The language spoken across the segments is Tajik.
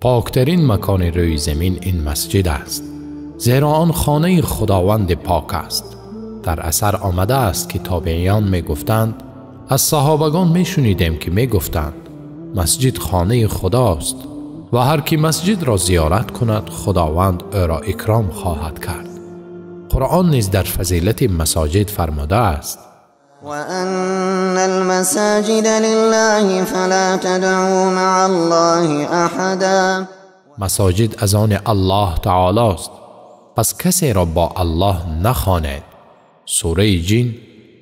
Поктарин макони рӯи замин ин масҷид аст, зеро он хонаи Худованди пок аст. Дар асар омада аст ки тобеиён мегуфтанд, аз саҳобагон мешунидем ки мегуфтанд масҷид хонаи Худост ва ҳар ки масҷидро зиёрат кунад, Худованд ӯро икром хоҳад кард. Қуръон низ дар фазилати масоҷид фармудааст: وأن المساجد لله فلا تدعوا مع الله أحدا. مساجد از آن الله تعالی است، پس کسی را با الله نخوانید. سوره جن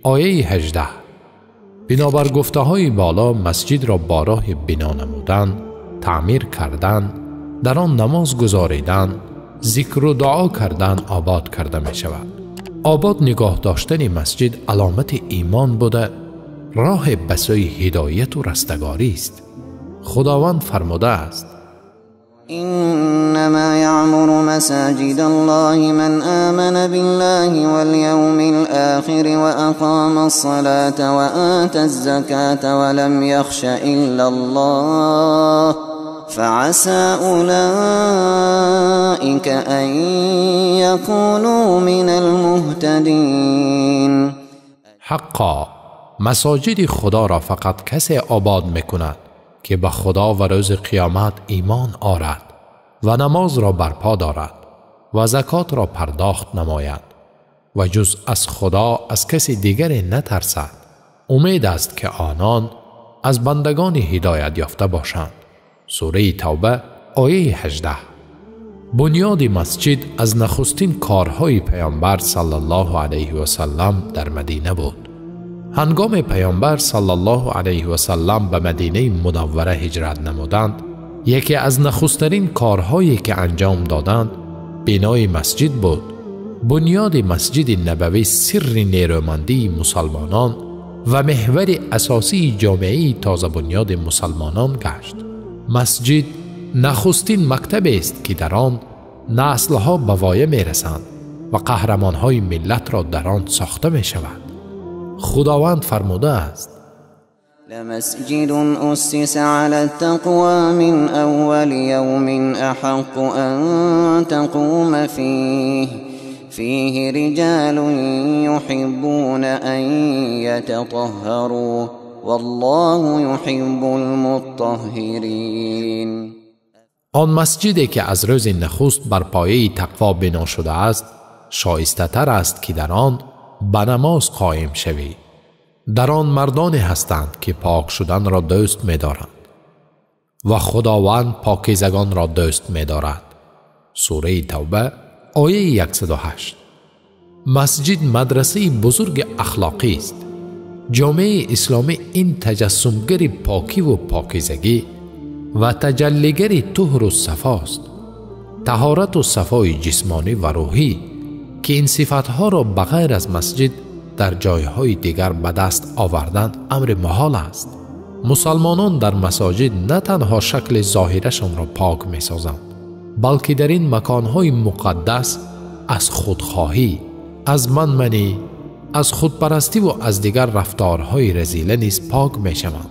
آیه 18. بنابر گفته های بالا، مسجد را با راه بنا نمودن، تعمیر کردن، در آن نماز گزاریدن، ذکر و دعا کردن آباد کرده می شود. آباد نگاه داشتن مسجد علامت ایمان بوده، راه به سوی هدایت و رستگاری است. خداوند فرموده است: إنما يعمر مساجد الله من آمن بالله واليوم الآخر وأقام الصلاة وآتى الزكاة ولم يخش إلا الله فعسى أولئك أن يكونوا من المهتدين. حقا مساجد خدا را فقط کسی آباد میکند که به خدا و روز قیامت ایمان آرد و نماز را برپا دارد و زکات را پرداخت نماید و جز از خدا از کسی دیگری نترسد. امید است که آنان از بندگان هدایت یافته باشند. سوره توبه آیه 18. بنیاد مسجد از نخستین کارهای پیامبر صلی الله علیه و سلم در مدینه بود. هنگام پیامبر صلی الله علیه و سلم به مدینه منوره هجرت نمودند، یکی از نخستین کارهایی که انجام دادند بنای مسجد بود. بنیاد مسجد نبوی سر نیرومندی مسلمانان و محور اساسی جامعه تازه بنیاد مسلمانان گشت. مسجد نخستین مکتب است که در آن نسلها به وایه میرسند و قهرمانهای ملت را در آن ساخته می شود. خداوند فرموده است: لمسجد أسس على التقوى من أول يوم أحق أن تقوم فيه فيه رجال يحبون أن يتطهروا والله يحب المطهرين. آن مسجدی که از روز نخست بر پایه تقوا بنا شده است، شایسته تر است که در آن به نماز قایم شوی. در آن مردانی هستند که پاک شدن را دوست می‌دارند و خداوند پاکیزگان را دوست می‌دارد. سوره توبه آیه 108. مسجد مدرسه بزرگ اخلاقی است. جامعه اسلامی این تجسمگر پاکی و پاکیزگی و تجلیگر طهر و صفاست. طهارت و صفای جسمانی و روحی که این صفتها را بغیر از مسجد در جایهای دیگر به دست آوردن امر محال است. مسلمانان در مساجد نه تنها شکل ظاهرشان را پاک می سازند، بلکه در این مکانهای مقدس از خودخواهی، از منمنی، از خودپرستی و از دیگر رفتارهای رذیله نیز پاک می شوند.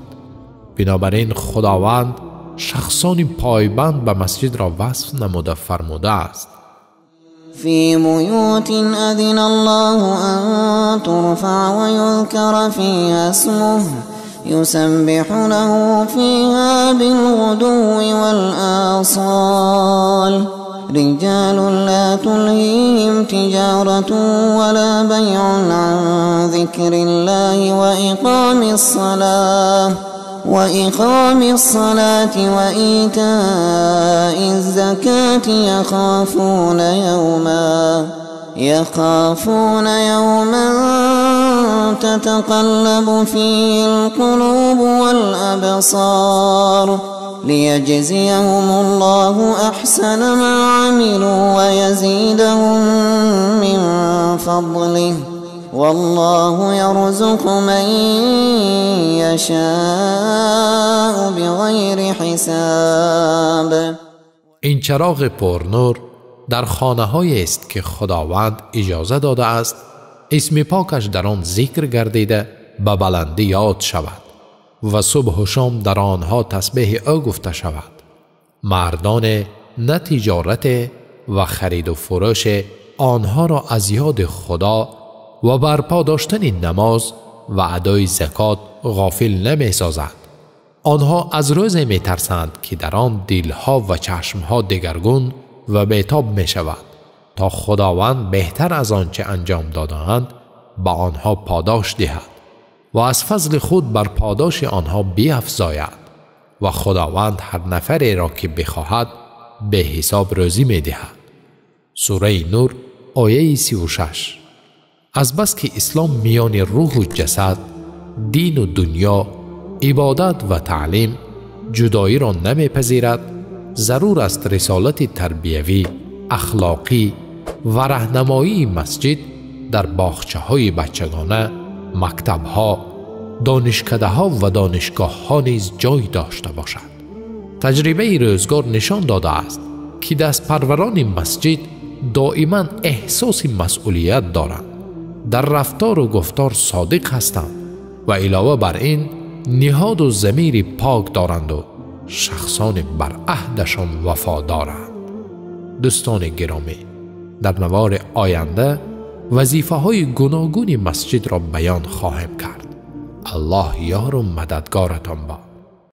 بنابراین خداوند شخصان پایبند به مسجد را وصف نموده فرموده است: في بيوت أذن الله أن ترفع ويذكر فيها اسمه يسبح له فيها بالغدو والآصال رجال لا تلهيهم تجارة ولا بيع عن ذكر الله وإقام الصلاة وإيتاء الزكاة يخافون يوما تتقلب فيه القلوب والأبصار ليجزيهم الله أحسن ما عملوا ويزيدهم من فضله والله يرزق من يشاء بغیر حساب. این چراغ پرنور در خانه های است که خداوند اجازه داده است اسم پاکش در آن ذکر گردیده به بلندی یاد شود و صبح و شام در آنها تسبیح او گفته شود. Мардоне на тиҷорат ва хариду фурӯш онҳоро аз ёди Худо ва барпо доштани намоз ва адои закот ғофил намесозад. Онҳо аз рӯзе метарсанд, ки дар он дилҳо ва чашмҳо дигаргун ва бетоб мешавад, то Худованд беҳтар аз он чӣ анҷом додаанд ба онҳо подош диҳад ва аз фазли худ бар подоши онҳо биафзояд. Ва Худованд ҳар нафареро ки бихоҳад бе ҳисоб рӯзӣ медиҳад. Сураи Нур, ояи 36. Аз бас ки ислом миёни рӯҳу ҷасад, дину дунё, ибодат ва таълим ҷудоиро намепазирад, зарур аст рисолати тарбиявӣ, ахлоқӣ ва раҳнамоии масҷид дар боғчаҳои бачагона, мактабҳо, донишкадаҳо ва донишгоҳҳо низ ҷой дошта бошад. Таҷрибаи рӯзгор нишон додааст, ки дастпарварони масҷид доиман эҳсоси масъулият доранд, дар рафтору гуфтор содиқ ҳастанд ва илова бар ин ниҳоду замири пок доранду шахсони бар аҳдашон вафодоранд. Дӯстони гиромӣ, дар навори оянда вазифаҳои гуногуни масҷидро баён хоҳем кард. Аллоҳ ёру мададгоратон бод.